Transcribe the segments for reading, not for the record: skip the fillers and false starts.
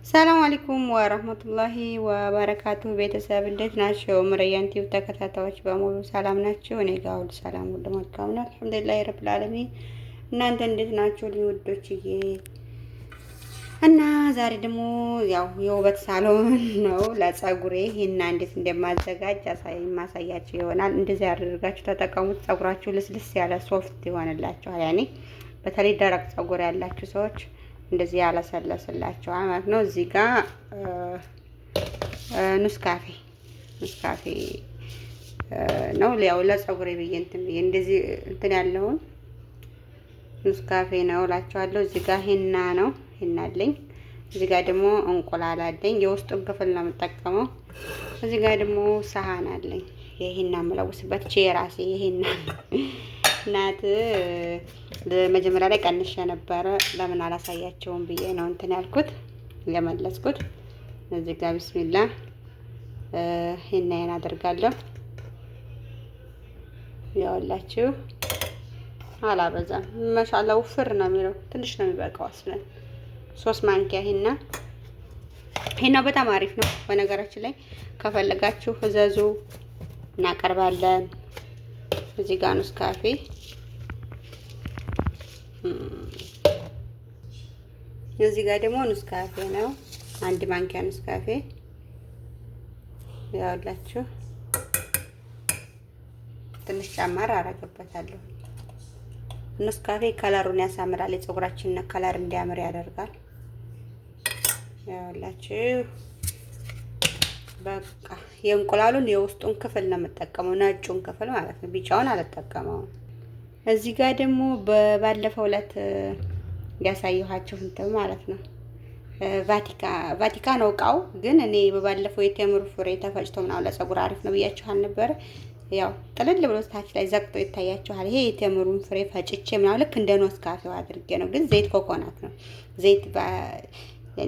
ሰላም አለይኩም ወረህመቱላሂ ወበረካቱ። ቤተሰብ እንዴት ናቸው? ምረያን ቲዩብ ተከታታዮች በሙሉ ሰላም ናቸው? እኔ ጋር ሁሉ ሰላም፣ ሁሉ መልካም ነው። አልሐምዱሊላሂ ረብል ዓለሚን። እናንተ እንዴት ናችሁ ውዶችዬ? እና ዛሬ ደግሞ ያው የውበት ሳሎን ነው። ለጸጉሬ ሂና እንዴት እንደማዘጋጅ ማሳያችሁ ይሆናል። እንደዚህ ያደርጋችሁ ተጠቀሙት። ጸጉራችሁ ልስልስ ያለ soft ይሆንላችኋል። ያኔ በተለይ ደረቅ ጸጉር ያላችሁ ሰዎች እንደዚህ ያለሰለስላችኋል ማለት ነው። እዚህ ጋር ኑስካፌ ኑስካፌ ነው። ያው ለጸጉሬ ብዬ እንትን ብዬ እንደዚህ እንትን ያለውን ኑስካፌ ነው እላችኋለሁ። እዚህ ጋር ሂና ነው፣ ሂና አለኝ። እዚህ ጋር ደግሞ እንቁላል አለኝ። የውስጡን ክፍል ነው የምጠቀመው። እዚህ ጋር ደግሞ ሰሃን አለኝ። የሂና የምለውስበት ቼ የራሴ የሂና ናት። መጀመሪያ ላይ ቀንሼ ነበረ። ለምን አላሳያቸውም ብዬ ነው እንትን ያልኩት የመለስኩት። እዚህ ጋር ቢስሚላ ሂናዬን አደርጋለሁ። ያውላችሁ አላበዛም። ማሻአላ ውፍር ነው የሚለው፣ ትንሽ ነው የሚበቃው። አስለን 3 ማንኪያ ሂና። ሂናው በጣም አሪፍ ነው። በነገራችን ላይ ከፈለጋችሁ እዘዙ፣ እናቀርባለን። እዚህ ጋር ኑስካፌ፣ እዚህ ጋር ደግሞ ኑስካፌ ነው። 1 ማንኪያ ኑስካፌ ያውላችሁ ትንሽ ጨመር አደርግበታለሁ። ኑስካፌ color ኡን ያሳምራል። የፀጉራችንን color እንዲያምር ያደርጋል። ያውላችሁ በቃ የእንቁላሉን የውስጡን ክፍል ነው የምጠቀመው፣ ነጩን ክፍል ማለት ነው። ቢጫውን አልጠቀመውም። እዚህ ጋር ደግሞ በባለፈው ዕለት ያሳየኋችሁ እንትን ማለት ነው፣ ቫቲካ ቫቲካ ነው እቃው። ግን እኔ በባለፈው የቴምር ፍሬ ተፈጭቶ ምናምን ለፀጉር አሪፍ ነው ብያችሁ አልነበረ? ያው ጥልል ብሎ ታች ላይ ዘቅጦ ይታያችኋል። ይሄ የቴምሩን ፍሬ ፈጭቼ ምናምን ልክ እንደ ኔስካፌው አድርጌ ነው። ግን ዘይት ኮኮናት ነው፣ ዘይት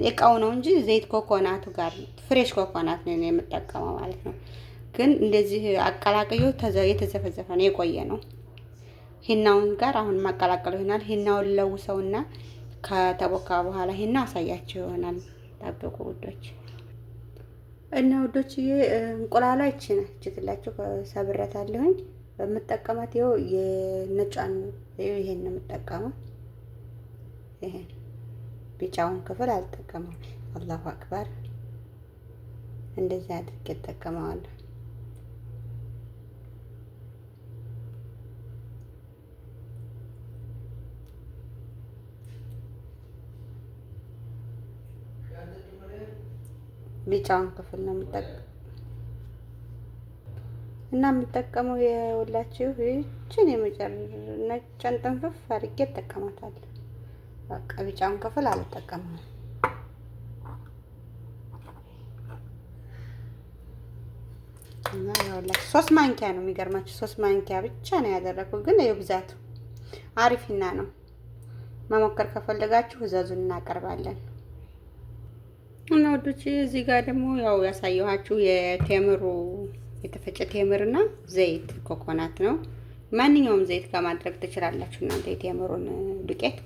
እቃው ነው እንጂ ዘይት ኮኮናቱ ጋር fresh coconut ነው የምጠቀመው ማለት ነው። ግን እንደዚህ አቀላቅዮ የተዘፈዘፈ ነው፣ የቆየ ነው። ሂናውን ጋር አሁን ማቀላቀለው ይሆናል። ሂናውን ለውሰውና ከተቦካ በኋላ ሂና አሳያቸው ይሆናል። ጠብቁ ውዶች። እና ውዶችዬ እንቁላሏ ይቺ ነች። እችትላችሁ ሰብሬያታለሁኝ። በምጠቀማት ይኸው የነጯን ይሄን ነው የምጠቀመው። ይሄን ቢጫውን ክፍል አልጠቀመም። አላሁ አክበር። እንደዚህ አድርጌ እጠቀመዋለሁ። ቢጫውን ክፍል ነው የምጠቀመው እና የምጠቀመው የሁላችሁ ይችን ነጯን ጥንፍፍ አድርጌ እጠቀማታለሁ። በቃ ቢጫውን ክፍል አልጠቀመውም። እና ያውላችሁ 3 ማንኪያ ነው የሚገርማችሁ፣ 3 ማንኪያ ብቻ ነው ያደረኩት፣ ግን ይኸው ብዛቱ አሪፍና ነው። መሞከር ከፈለጋችሁ እዘዙን፣ እናቀርባለን። እና ወዶች እዚህ ጋር ደግሞ ያው ያሳየኋችሁ የቴምሩ የተፈጨ ቴምርና ዘይት ኮኮናት ነው። ማንኛውም ዘይት ጋር ማድረግ ትችላላችሁ እናንተ የቴምሩን ዱቄት፣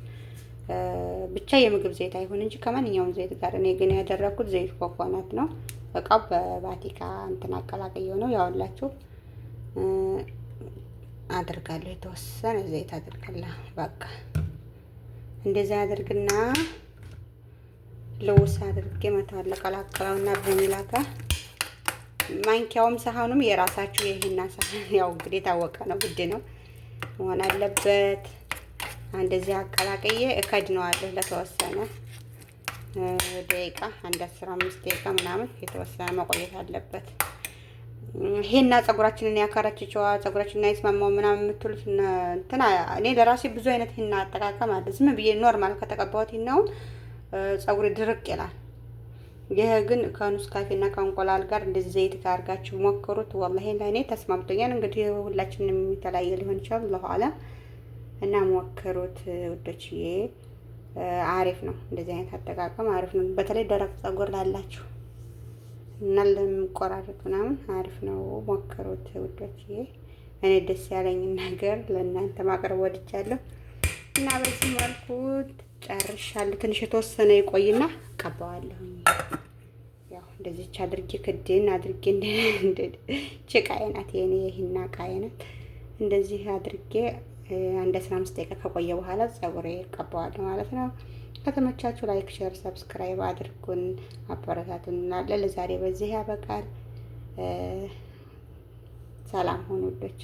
ብቻ የምግብ ዘይት አይሁን እንጂ ከማንኛውም ዘይት ጋር። እኔ ግን ያደረኩት ዘይት ኮኮናት ነው። እቃው በባቲካ እንትን አቀላቅየው ነው ያውላችሁ አድርጋለሁ። የተወሰነ ዘይት አድርጋለሁ። በቃ እንደዚያ አድርግና ልውስ አድርጌ መተዋለሁ። ቀላቅለውና በሚላካ ማንኪያውም ሳህኑም የራሳችሁ የሂና ሳህን ያው እንግዲህ የታወቀ ነው፣ ግድ ነው መሆን አለበት። እንደዚህ አቀላቅዬ እከድነዋለሁ ለተወሰነ ደቂቃ፣ አንድ 15 ደቂቃ ምናምን የተወሰነ መቆየት አለበት። ሄና ጸጉራችንን ያከረችቸዋል፣ ጸጉራችንን አይስማማው ምናምን የምትሉት እንትን እኔ ለራሴ ብዙ አይነት ሄና አጠቃቀም አለ። ዝም ብዬ normal ከተቀባሁት ሄናውን ጸጉሬ ድርቅ ይላል። ይህ ግን ከኑስካፌ እና ከእንቁላል ጋር እንደዚህ ዘይት ጋር አድርጋችሁ ሞክሩት። ወላሂ ለእኔ ተስማምቶኛል። እንግዲህ ሁላችንም የተለያየ ሊሆን ይችላል፣ አላሁ አለም። እና ሞክሩት ውዶችዬ፣ አሪፍ ነው። እንደዚህ አይነት አጠቃቀም አሪፍ ነው። በተለይ ደረቅ ጸጉር ላላችሁ እና ለሚቆራረጥ ምናምን አሪፍ ነው። ሞክሩት ውዶችዬ። እኔ ደስ ያለኝን ነገር ለእናንተ ማቅረብ ወድጃለሁ እና በዚህ መልኩ ጨርሻለሁ። ትንሽ የተወሰነ ይቆይና ቀባዋለሁ። ያው እንደዚች አድርጌ ክድን አድርጌ እንደ ጭቃዬ ናት የኔ ይሄና ቃዬ ናት። እንደዚህ አድርጌ አንድ 15 ደቂቃ ከቆየ በኋላ ፀጉሬ ቀባዋለሁ ማለት ነው። ከተመቻችሁ like፣ share፣ subscribe አድርጉን፣ አበረታቱን እንላለን። ለዛሬ በዚህ ያበቃል። ሰላም ሁኑ ውዶች።